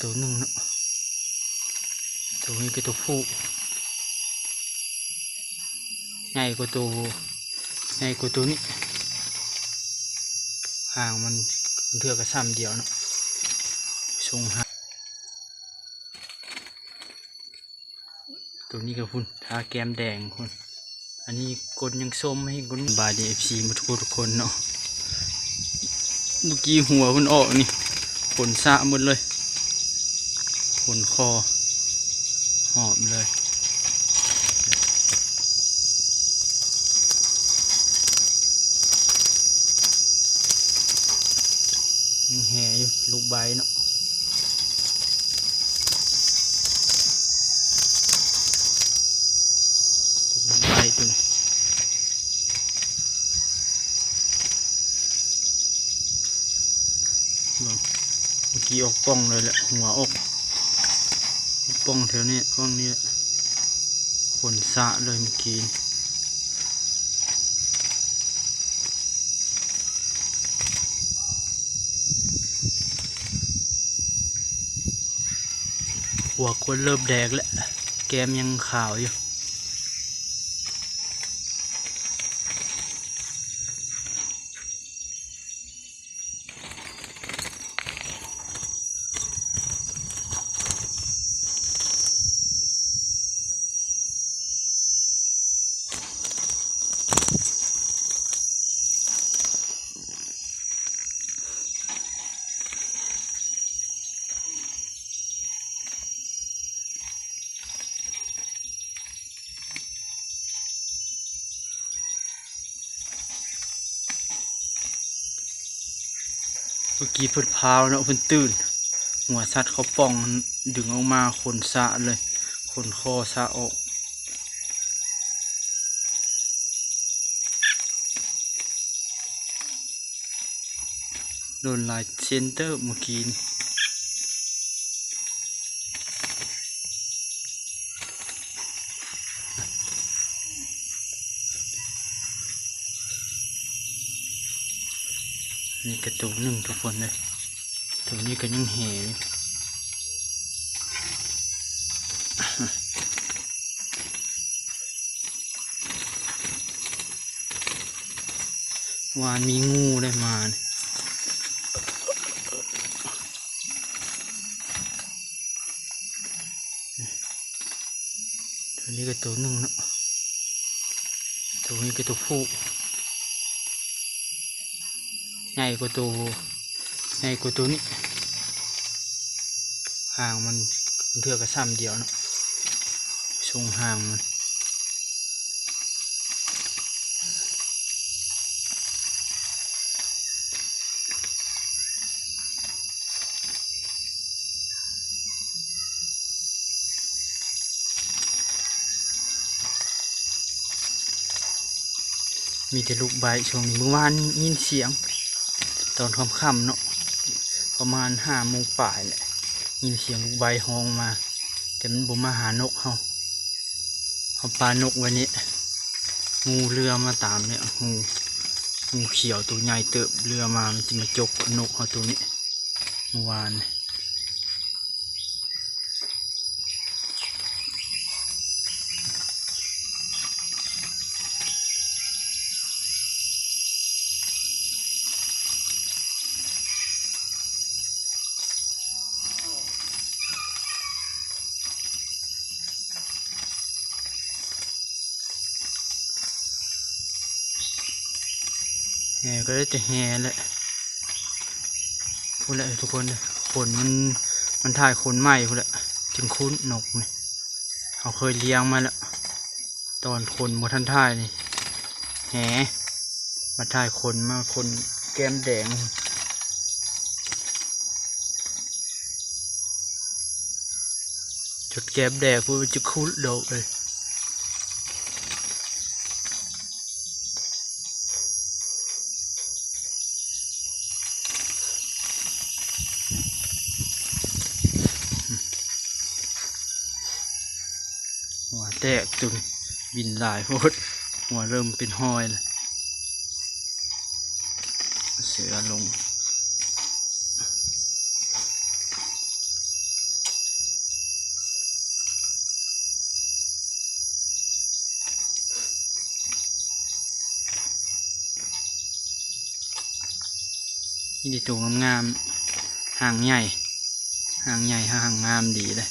ໂຕໜຶ່ງເນາະ ໂຕນີ້ກໍໂຕຜູ້ ໃຫຍ່ກວ່າໂຕ ໃຫຍ່ກວ່າໂຕນີ້ ຫາງມັນເທື່ອກໍຊ້ຳດຽວເນາະ ຊົງຫາງ ໂຕນີ້ກໍພຸ້ນ ທາແກ້ມແດງພຸ້ນ. ອັນນີ້ກົ້ນຍັງສົ້ມ ໃຫ້ກົ້ນ ສະບາຍດີ ເອັຟຊີ ໝົດທຸກຄົນເນາະ. ເມື່ອກີ້ຫົວເພິ່ນອອກນີ້ ຂົນສະໝົດເລີຍ ຂົນຄໍຫອບເລີຍ. ຍັງແຫ່ຢູ່ ລູກໃບເນາະ ລູກໃບຕົວນີ້ ເບິ່ງ ເມື່ອກີ້ອອກປ່ອງເລີຍແຫຼະ ຫົວອອກ ປ່ອງແຖວນີ້ ປ່ອງນີ້ແຫຼະ ຂົນສະເລີຍເມື່ອກີ້. ຫົວຄົນເລີ່ມແດງແລ້ວ ແກ້ມຍັງຂາວຢູ່. ເມື່ອກີ້ເພິ່ນພາວເນາະ ເພິ່ນຕື່ນ ຫົວສັດເຂົ້າປ່ອງ ດຶງອອກມາຂົນສະເລີຍ ຂົນຄໍສະອອກ. ໂດນຫຼາຍເຊັນເຕີບເມື່ອກີ້ນີ້. ນີ້ກະໂຕໜຶ່ງທຸກຄົນເອີຍ ໂຕນີ້ກະຍັງແຫ່ຢູ່. ວານມີງູໄດ້ມານີ້ ໂຕນີ້ກະໂຕໜຶ່ງເນາະ ໂຕນີ້ກະໂຕຜູ້ ໃຫຍ່ກວ່າໂຕ ໃຫຍ່ກວ່າໂຕນີ້ ຫາງມັນເທື່ອກະຊ້ຳດຽວເນາະ ຊົງຫາງມັນ. ມີແຕ່ລູກໃບຊ່ວງນີ້ ມື້ວານນີ້ຍິນສຽງຕອນຄ່ຳໆເນາະ ປະມານຫ້າໂມງປາຍແຫຼະ ຍິນສຽງລູກໃບຮ້ອງມາ ແຕ່ມັນບໍ່ມາຫານົກເຮົາ ເຮົາປານົກໄວ້ນີ້ ງູເລືອມາຕາມນີ້ ງູ ງູຂຽວໂຕໃຫຍ່ເຕີບເລືອມາ ມັນຊິມາຈົກນົກເຮົາໂຕນີ້ ມື້ວານນີ້. ແຫ່ກະໄດ້ແຕ່ແຫ່ແຫຼະ ພຸ້ນແຫຼະທຸກຄົນ ຂົນມັນ ມັນຖ່າຍຂົນໃໝ່ພຸ້ນແຫຼະ ຈຶ່ງຄຸ້ນນົກນີ້ ເຮົາເຄີຍລ້ຽງມາແລ້ວ ຕອນຂົນບໍ່ທັນຖ່າຍນີ້ ແຫ່ ມາຖ່າຍຂົນມາ ຂົນແກ້ມແດງ ຈົນແກ້ມແດງພຸ້ນ ມັນຈະຄຸດດອກເລີຍ. ຫົວແຕກ ໂຕນີ້ບິນຫຼາຍໂພດ ຫົວເລີ່ມເປັນຮອຍແລ້ວ. ເສືອລົງ ມີແຕ່ໂຕງາມໆ ຫາງໃຫຍ່ ຫາງໃຫຍ່ ຫາງງາມດີເດ້.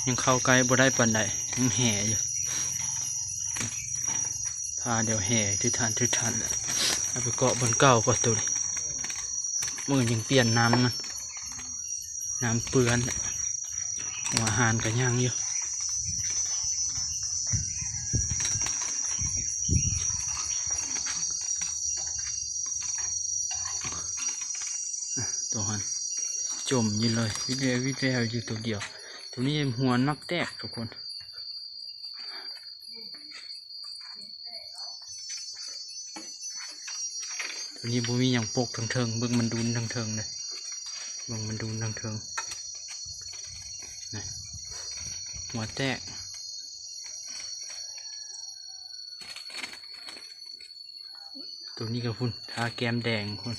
ຍັງເຂົ້າໃກ້ບໍ່ໄດ້ປານໃດ ຍັງແຫຢູ່ ພາດຽວແຫຖືທັນຖືທັນແຫຼະ ເອົາໄປເກາະບ່ອນເກົ່າກ່ອນໂຕນີ້ ມື້ນີ້ຍັງປ່ຽນນ້ຳມັນ ນ້ຳເປື້ອນ ຫົວອາຫານກໍຍັງຢູ່ ໂຕຫັ້ນຈົມຢູ່ເລີຍ ວິດແວວວິດແວວຢູ່ໂຕດຽວ ໂຕນີ້ຫົວມັກແຕກທຸກຄົນ. ໂຕນີ້ບໍ່ມີຫຍັງປົກທາງເທິງ ເບິ່ງມັນດຸນທາງເທິງເດ້ ເບິ່ງມັນດຸນທາງເທິງ ນີ້ ຫົວແຕກ ໂຕນີ້ກໍພຸ້ນ ທາແກ້ມແດງພຸ້ນ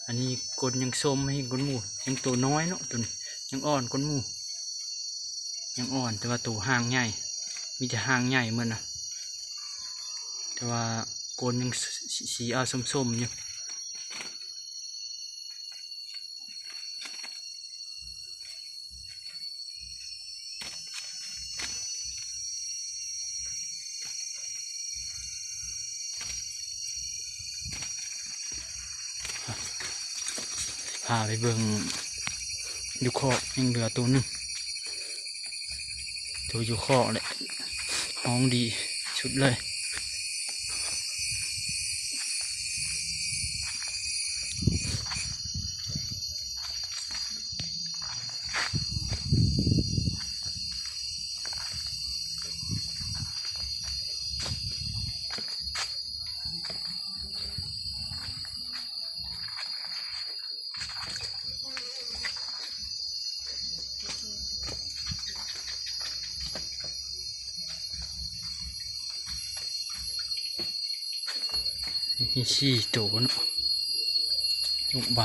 ອັນນີ້ກົ້ນຍັງສົ້ມແຮງກວ່າໝູ່ ຍັງໂຕນ້ອຍເນາະ ໂຕນີ້ຍັງອ່ອນກວ່າໝູ່ ຍັງອ່ອນ ແຕ່ວ່າໂຕຫາງໃຫຍ່ ມີແຕ່ຫາງໃຫຍ່ໝົດນະ ແຕ່ວ່າກົ້ນຍັງສີ ສີອາສົມໆຢູ່. ພາໄປເບິ່ງຢູ່ຄອກ ຍັງເຫຼືອໂຕໜຶ່ງ ໂຕຢູ່ຄອກແຫຼະ ຮ້ອງດີສຸດເລີຍ. ມີສີ່ໂຕເນາະ ລູກໃບ.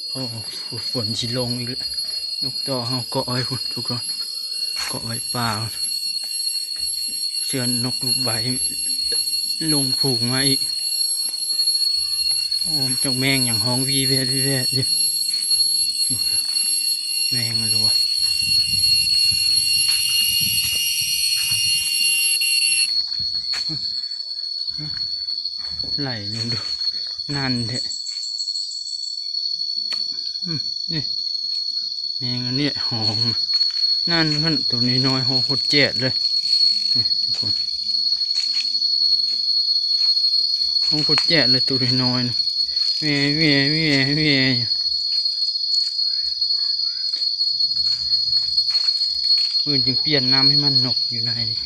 ໂອ້ ຝົນຊິລົງອີກແລ້ວ ນົກຕໍ່ເຮົາເກາະໄວ້ພຸ້ນທຸກຄົນ ເກາະໄວ້ປ່າ ເຊື່ອນົກລູກໃບລົງຝູງມາອີກ. ໂອ້ ຈັກແມງຫຍັງຮ້ອງວີແວດວີແວດຢູ່ ແມງອັນລະວະ ໄຫຼລົງດູ ນັ້ນແທ້ ອືມ ນີ້ ແມງອັນນີ້ຮ້ອງ ນັ້ນເພິ່ນ ໂຕນ້ອຍໆ ຮ້ອງໂຄດແຈດເລີຍ ນີ້ທຸກຄົນ ຮ້ອງໂຄດແຈດເລີຍ ໂຕນ້ອຍໆ ນີ້ ແວ່ໆໆໆ ມື້ອື່ນຈຶ່ງປ່ຽນນ້ຳໃຫ້ມັນ ນົກຢູ່ໃນນີ້.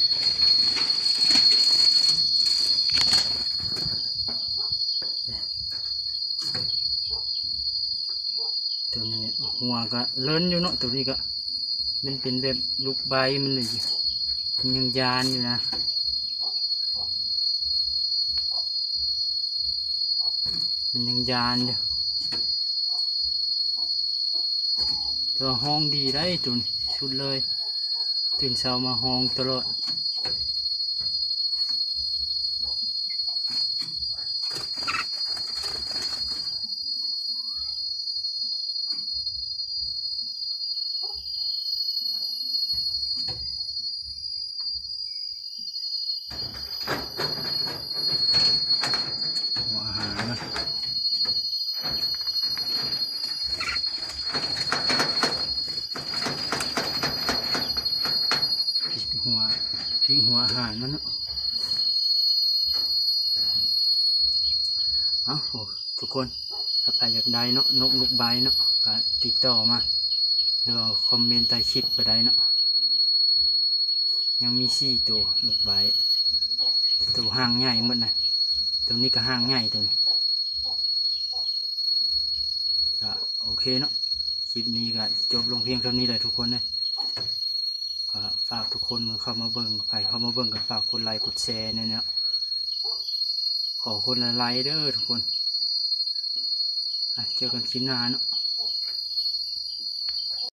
ໂຕນີ້ຫົວກໍເລີນຢູ່ເນາະ ໂຕນີ້ກໍມັນເປັນແບບລູກໃບມັນເລີຍ ມັນຍັງຢ້ານຢູ່ນະ ມັນຍັງຢ້ານຢູ່. ແຕ່ວ່າຮ້ອງດີໄດ໋ ໂຕນີ້ສຸດເລີຍ ຕື່ນເຊົ້າມາຮ້ອງຕະຫຼອດ. ຫົວອາຫານມັນ ພິກຫົວ ພິກຫົວອາຫານມັນເນາະ. ເອົ້າ ໂອ້ ທຸກຄົນ ຖ້າໃຜຢາກໄດ້ເນາະ ນົກລູກໃບເນາະ ກ ຕິດຕໍ່ມາ ຫຼືວ່າຄອມເມັນໃຕ້ຄລິບກໍໄດ້ເນາະ. ຍັງມີສີ່ໂຕລູກໄບ ໂຕຫາງໃຫຍ່ໝົດນະ ໂຕນີ້ກໍຫາງໃຫຍ່ໂຕນີ້. ກໍໂອເຄເນາະ ຄລິບນີ້ກໍຈົບລົງພຽງເທົ່ານີ້ແຫຼະທຸກຄົນເອີຍ. ກໍຝາກທຸກຄົນເຂົ້າມາເບິ່ງ ໃຜເຂົ້າມາເບິ່ງກໍຝາກກົດໄລກົດແຊແດ່ເນາະ. ຂໍຄົນລະໄລເດີທຸກຄົນ. ອ່ະ ເຈີກັນຄລິບໜ້າເນາະ.